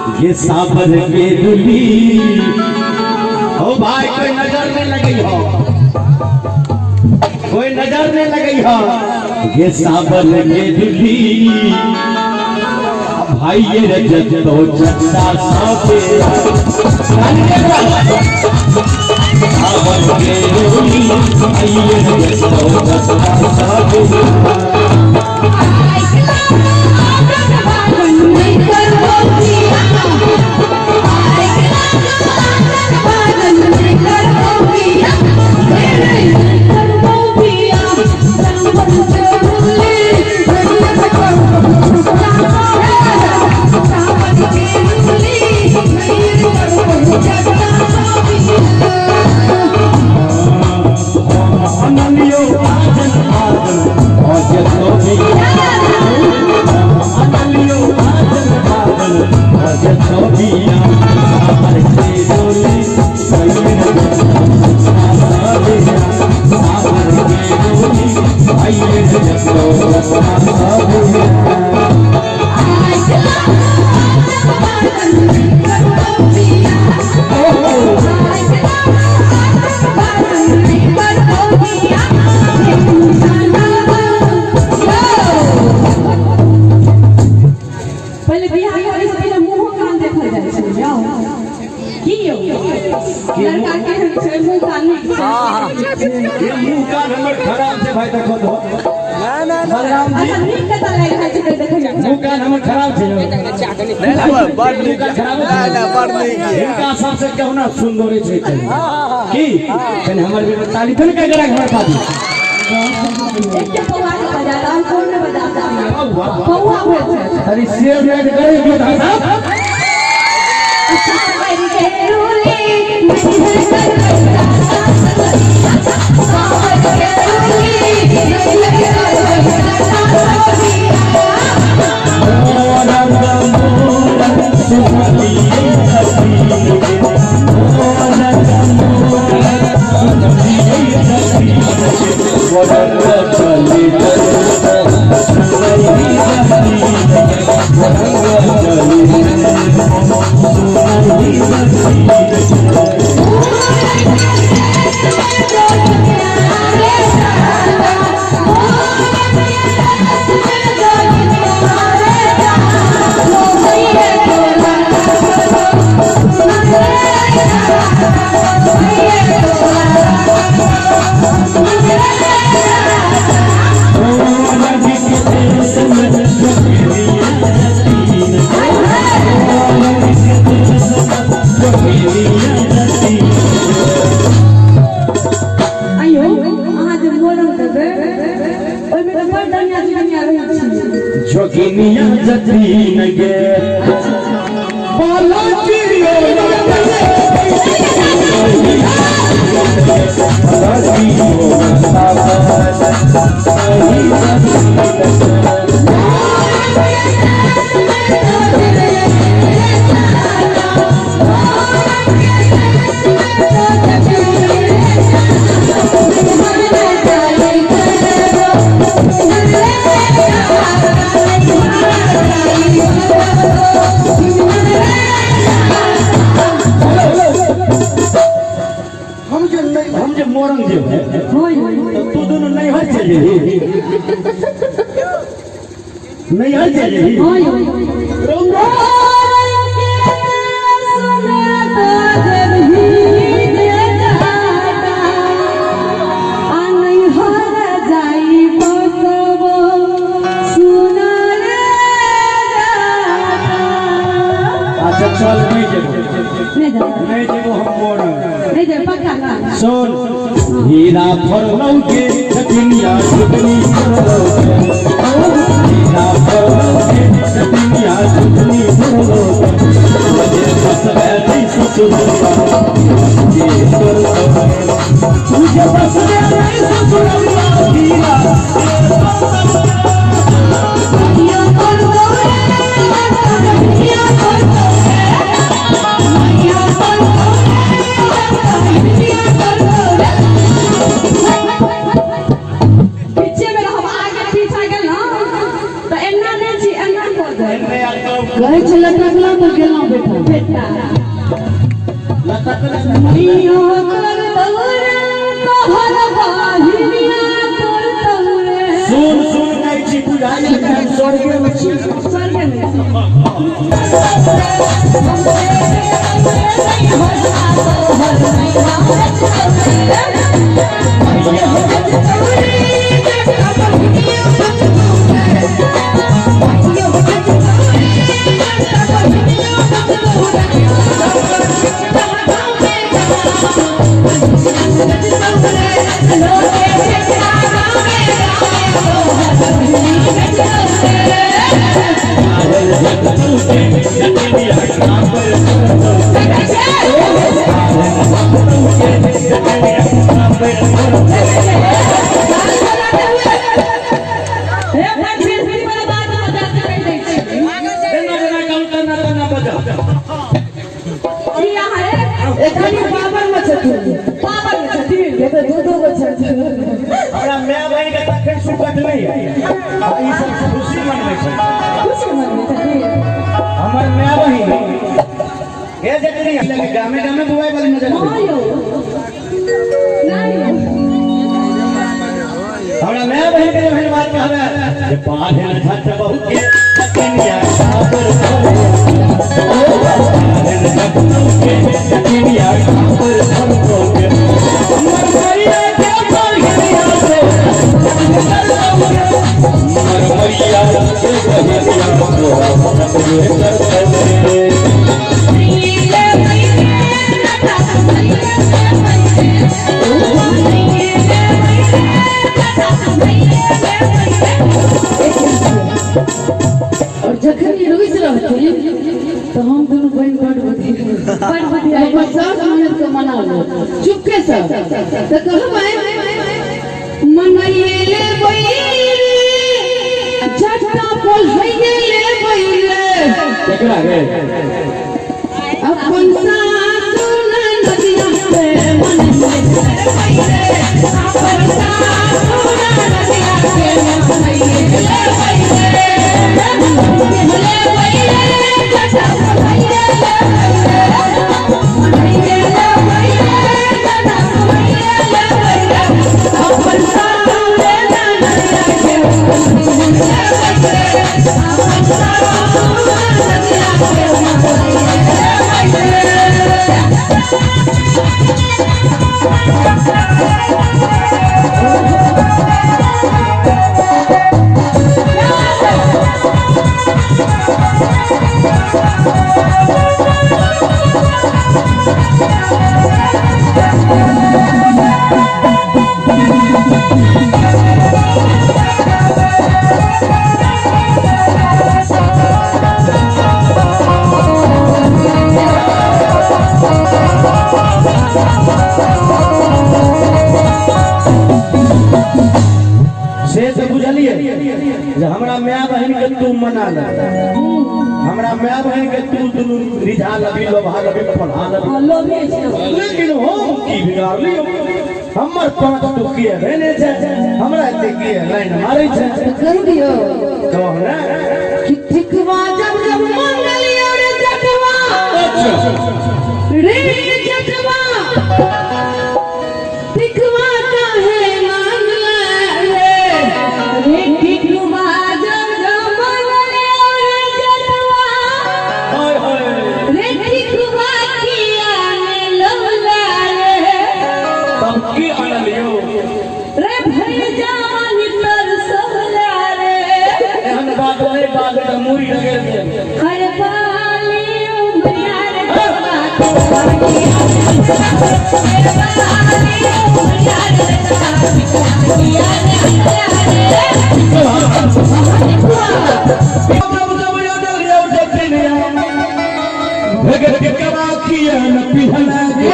ये साबर के दुली हो भाई, कोई नजर नहीं लगी हो, कोई नजर नहीं लगी हो। ये साबर के दुली भाई, ये रजत तो चट्टा साफे साबर के दुली भाई, ये रजत तो चट्टा साफे। अनलियो आजन आजन भजतो भी, अनलियो आजन आजन भजतो भी, साबर के डोली साबर के डोली भाई जतो। पहिले बियाह करै से पहिले मुँहो कान देखल जाइ छै। जाओ की यौ, लड़का केहन छै, मुँह कान नीक छै? ये मुंह कान हमर खराब छै भाई, देखो तो बलराम जी। अच्छा, नीक कतऽ लागि रहल छै देखै मे? मुंह कान हमर खराब छै। बड़ नीक। मुंह कान खराब छै? नहि, बड़ नीक। हिनका सबसे केहुना सुंदर छै की कनि हमर भी ताली तो नहीं कह हमर पादी। एक पौआ के बजा हम कोन ने बजा सकैए, पौआ भेल छै। अरे शेर रेड करे जो साहब। आइयो, अहाँ जे मोरंग देबै ओहिमे तऽ बड़ डनिया जुगनिया रहै छी। जोगिनिया जतीन गे बाला जियो, बाला जियो। हम जे नहीं, हम जे मोरंग जेबै तऽ तू दुनू नैहर चलि जेबही, नैहर चलि जेबही। अच्छा चल, नहीं जेबो, नहीं जेबो हम मोरंग। सुन, हीरा फरलौ के सतिनिया झुकनी फरलौ के, हीरा फरलौ के सतिनिया झुकनी फरलौ के, तुझे बस बैठी ससुरवा ये करलो, तुझे बस बैठी ससुरवा हीरा। पीछे में रहब, आगे पीछा गेल ना तऽ एना नहि छी, एना कऽ देब। कहै छै लड़का। लटकलहुँ तऽ गेलहुँ बेटा। बेटा मैयो कर तौरे तोहर बहिनिया तोर तौरे। सुन सुन कहै छी, बुझाइ छै कि हम स्वर्गे मे छी। स्वर्गे मे छी। हे पंछी वाला बात मजाक से कहि दै छी। जेना जेना कम तना तना बजाउ। की अहाँ एखन ई पावन मे छथिन। पावन मे छथिन। ये तऽ दू दू गो छथिन। हमरा माय बहिन के तखन सुकट नहि है आ ई सब खुशी मनबै छै। खुशी मनबै छथिन। हमर माय बहिन हे जतनी लगे गामे गामे बुआई वाली नजर हँ आबै। यौ, नहि यौ। हमरा माय बहिन के जखन बात कहबै जे बाढ़ झट बहु के कनिया काबर धरे, बाढ़ झट बहु के कनिया काबर धरे, हमर मैया के बहिनिया से, हमर मैया के बहिनिया तोरा करतौ। और जखन ई रुसि रहथिन तऽ हम दुनू बहिन बड बुद्धि, बड़ बुद्धि। हमर सास ननद के मना लो चुपके से तऽ कहबै मनैये लेबै रे, झट्टा पोल्हैये लेबै रे। केकरा गे? अपन सासु ननदिया के मनैये लेबै रे, अपन सासु ननदिया के मनैये लेबै रे, लेबै रे, झट्टा पोल्हैये लेबै रे, मनैये लेबै रे, झट्टा पोल्हैये लेबै रे, अपन सासु ननदिया के मनैये लेबै रे, अपन सासु ननदिया के मनैये लेबै रे। से तऽ बुझलियै जे हमरा माय बहिन के तू मना ले, हमरा माय बहिन के तू दुनू रिझा लबी, लोभा लबी, पढ़ा लबी। हँ, लोभी छै। लेकिन हम की बिगाड़लियो? हमर पाँच टुकी भेने छै, हमरा एते की लाइन मारै छै? तऽ कहि दियौ। कह ने। कि ठिकवा जब जब मंगलियो रे जटवा, रे जटवा ठिकवा काहे मांगला रे? रे टिकुआ जब जब मंगलियो रे जटवा, हाय हाय। रे टिकुआ किया ने लौला रे? तब की अनलियो? रे भई जवानी तर सोला रे। एहन बात नहीं बात तऽ मूड़ी रगड़ दिए। हर बाली उमरिया रे जटवा किया, रे बाली उमरिया रे जटवा किया ने रे। जब जब अडलियो जटिनिया भगत के किया न पिहला गे।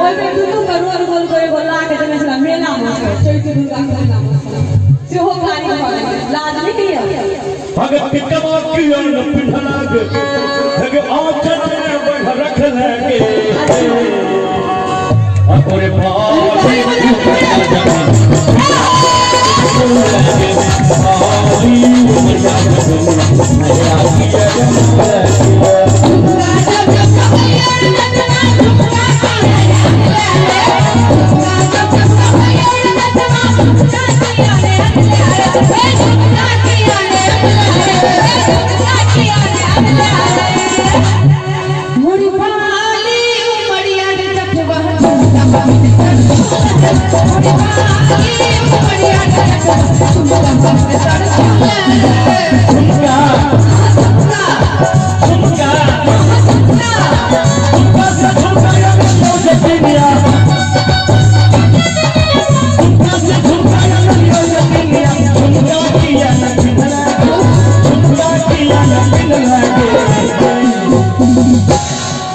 ओहिमे दू दू करोड़ गोल को एगो ला के देने छला मेला मे, चैती दुर्गा के मेला मे, सेहो गाड़ी पर लाज नहि होइए? भगत के किया न पिहला गे, भग आचर में बढ़ रख लगे अरे बाली बाली उमरिया। झुमका झुमका झुमका से झुमका या नलियो जटिनिया झुमका से झुमका या नलियो जटिनिया झुमका किया न पिन्हला झुमका किया न पिन्हला गे।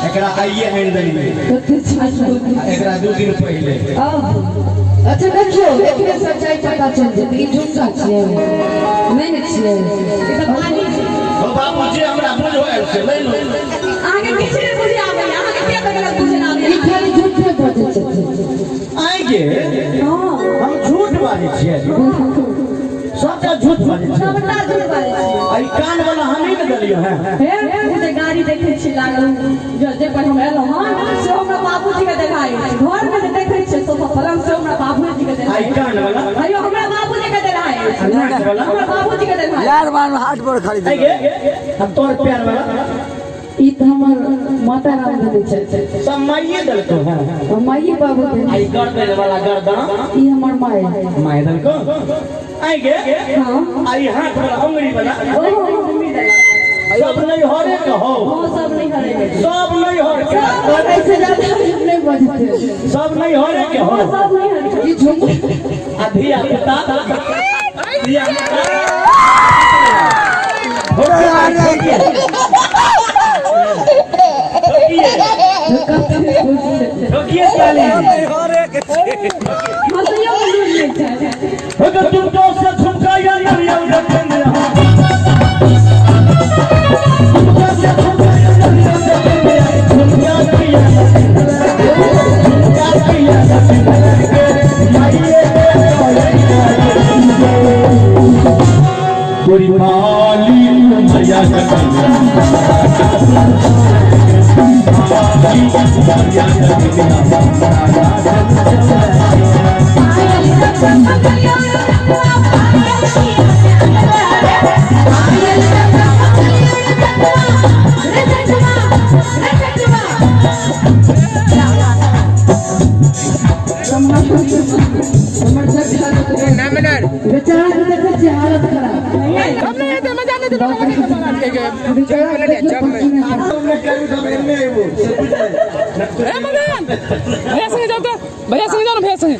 एकरा आइए आनि देलियै। एकरा 2 दिन पहिले। अच्छा देखियो एकरे सच्चाई पता चल जेतै। ई झुमका छियै नहि ने छियै? ई तऽ भारी छै। हो बाबूजी हमरा बुझो आयल छै नहि लो। अहाँके किछु नहि बुझे आबैया, अहाँके के बगलक बुझे ई आबैया? खाली झूठे बजै छथिन। आइ गे हँ हम झूठ बाजै छियै? सबटा झूठ बाजै छियै। सबटा झूठ बाजै छियै। आ ई कान वाला हमही ने देलियै हैं। हे ओ जे गाड़ी देखै छी लागल जे पर हम एलहुँ हन से हमरा बाबूजी के देखाइ अछि। घर मे जे देखै छियै सोफा पलंग से हमरा बाबूजी के आ देखाइ ई कान वाला अछि। अयो हमरा बाबूजी के देखाइ अछि। आ नाक वाला हमरा बाबूजी के देखाइ अछि। यार बार हाट पर खरीद आइ गे आ तोर प्यार वाला? ई तऽ हमर माता राम देने छथि। सब माइये देलको हैं। हम माइए बाबू आ देने। ई गर्दन वाला गर्दन? ई हमर माय। माय देलको? आइ गे हँ आ ई हाथ वाला अंगुरी वाला? ओहो मम्मी देलक। सब नहीं हरे के हो? ओ सब नहीं हरे के। सब नहीं हर के। और ऐसे ज्यादा झूठ नहीं बजते। सब नहीं हरे के हो। ओ सब नहीं हरे के। ई झुमका आ धिया पुता धिया पुता ठोकिए ताली। हँसैयो के लूरि नहि छै। अगर तुमको से झुमका या नरियल रखेंगे झुमका से झुमका या नरियल रखेंगे झुमका किया झुमका किया माइये तोरी माली उमरिया हमर जगह बेचारा के देखै छियै हालत खराब। बेचारा के देखियौ पसीना। भैया संगे जाओ तो, भैया संगे जाओ ना, भैया संगे।